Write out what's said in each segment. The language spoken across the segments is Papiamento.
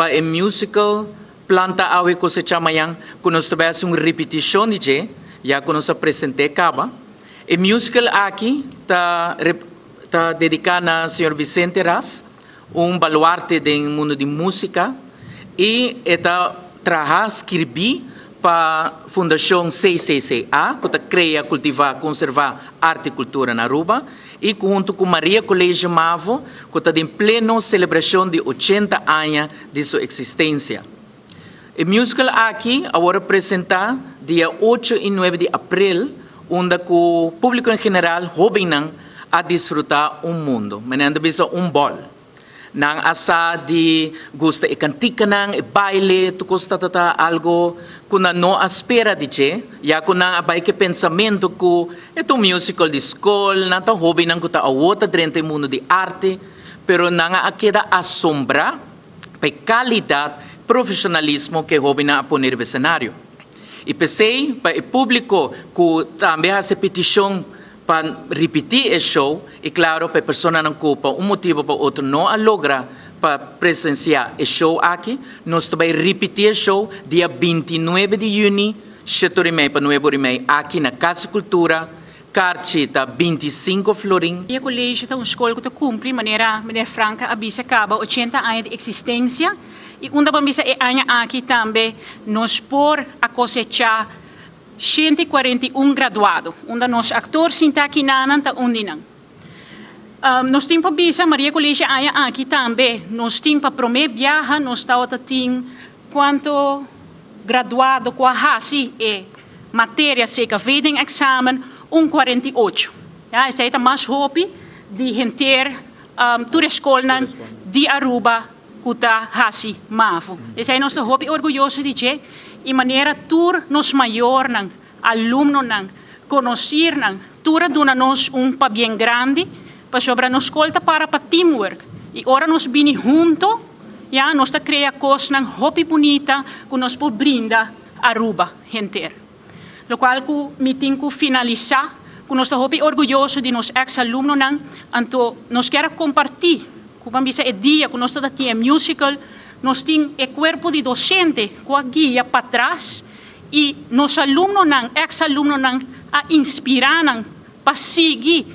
pa e musical Planta Awe Cosecha Mayan cu nos ta bay haci un ripiticion di dje, ya cu nos a presente caba. E musical aki ta ta dedica na señor Vicente Ras, un baluarte den mundo di musica y e ta traha, skirbi pa Fundacion CCCA cu ta crea, cultiva, conserva arte y cultura na Aruba y cu hunto cu Maria College Mavo cu ta den pleno celebracion di 80 aña di su existencia. E musical aki a worde presenta dia 8 y 9 di april unda cu publico en general, hobennan, a disfruta un mundo. Meneer ta bisa un bol. Nan a sa di gusta e canticanan, e baile, tur cos ta ta algo cu nan no a spera di dje, ya cu nan a bay cu e pensamento cu e ta un musical di scol, nan ta hobennan cu ta awo ta drenta e mundo di arte, pero nan a keda asombra pa e calidad, profesionalismo cu e hobennan a pone riba e scenario. Y p'esey pa e publico cu tambe a haci peticion pa ripití e show i klaro pa e personanan ku pa un motibu o pa otro no a logra pa presensiá e show aki, nos ta bai ripití e show dia 29 di yüni, 7:30 pa 9:30 aki na Kas di Kultura. Karchi ta 25 florin. E kolegio ta un skol ku ta kumpli, manera meneer Franca a bisa kaba, 80 aña di eksistensia i unda bo a bisa e aña aki tambe nos por a kosechá 141 graduado, unda nos aktor sinta kinanan ta un di nan. Nos tin pa bisa Maria College aña aki tambe nos tin pa prome biaha nos tawata tin cuanto graduado cu a haci e materia CKV den examen, un 48. Ya, esey ta mas hopi di henter tur e scolnan di Aruba cu ta haci mavo. Esey nos ta hopi orguyoso di dje y manera tur nos mayornan, alumnonan, conocirnan, tur a duna nos un pabien grandi pasobra nos scol ta para pa teamwork y ora nos bini hunto ya nos ta crea cosnan hopi bunita cu nos por brinda Aruba henter. Locual cu mi tin cu finalisa cu nos ta hopi orguyoso di nos ex alumnonan, anto nos kier a comparti cu ban bisa e dia cu nos ta tin e musical, nos tin e cuerpo di docente cu a guia patras y nos alumnonan, ex alumnonan a inspira nan pa sigui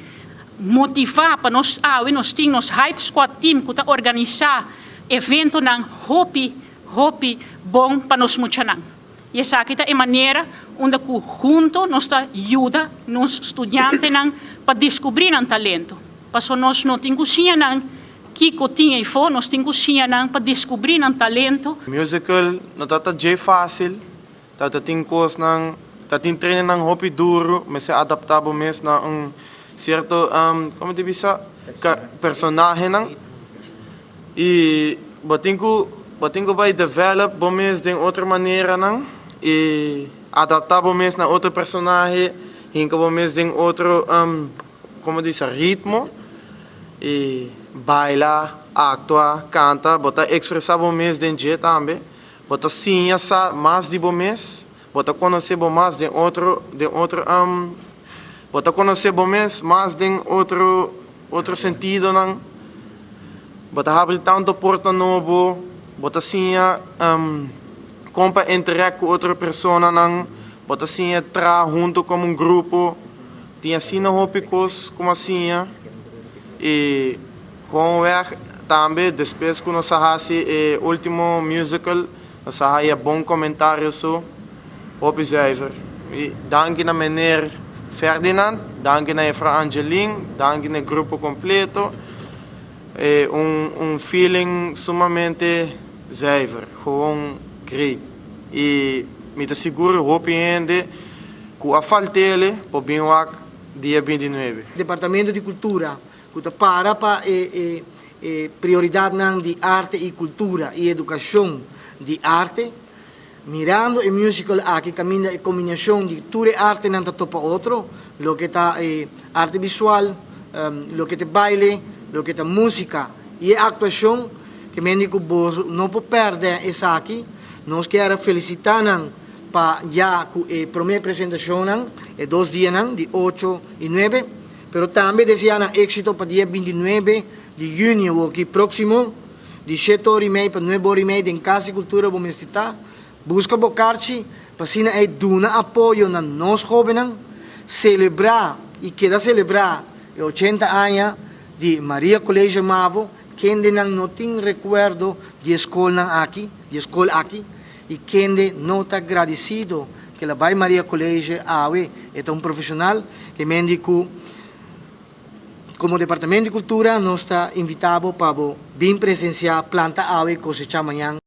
motiva pa nos awe nos tin nos Hype Squad team cu ta organisa eventonan hopi hopi bon pa nos muchanan. Y esaki ta e manera unda cu hunto nos ta yuda nos studiantenan pa descubri nan talento. Paso nos no tin cu siña nan kico tin eyfo, nos tin cu siña nan pa descubri nan talento. Musical no ta ta dje fácil, ta ta tin cosnan, ta tin trainingnan hopi duro, mester adapta bo mes na un cierto, como ta bisa, personahenan. Y bo tin cu bo tin cu bay develop bo mes den otro maneranan y adapta bo mes na otro personahe, hinca bo mes den otro, como bisa, ritmo y baila, actua, canta, bo ta expresa bo mes den dje tambe, bo ta siña sa mas di bo mes, bo ta conoce bo mas den otro den otro bo ta conoce bo mes mas den otro otro sentidonan, bo ta habri tanto porta nobo, bo ta siña con pa interact cu otro personanan, bo ta siña traha hunto como un grupo, tin asina hopi cos cu bo a siña y gewoonweg tambe despues cu nos a haci e ultimo musical nos a haya bon comentario so, hopi zuiver. Y danki na meneer Ferdinand, danki na juffrouw Angeline, danki na e grupo completo. E un un feeling sumamente zuiver, gewoon great. Y mi ta sigur hopi hende cu a faltele por bin wak dia 29. Departamento di Cultura cu ta para pa e e e prioridadnan di arte y cultura y educacion di arte. Mirando e musical aki caminda e combinacion di tur e artenan ta topa otro, loke ta e arte visual, loke ta e baile, loke ta musica y e actuacion, ke mende cu bo no por perde esaki. Nos kier a felicita nan pa ya cu e prome presentacionnan, e dos dianan di 8 y 9, pero tambe desea nan exito pa dia 29 di juni awoki proximo. Di 7:30 pa 9:30 den Kas di Kultura bo mester ta. Buska bo karchi pa asina ei duna apoyo na nos hóbennan, selebrá i keda selebrá e 80 aña di Maria College Mavo, kendenan no tin rekuerdo di e skolnan aki, di e skol aki, i kende no ta gradisido ku el a bai Maria College awe e ta un profeshonal, ke mendi ku komo Departamento di Kultura nos ta invitá bo pa bo bin presensiá Planta Awe Kosechá Mañan.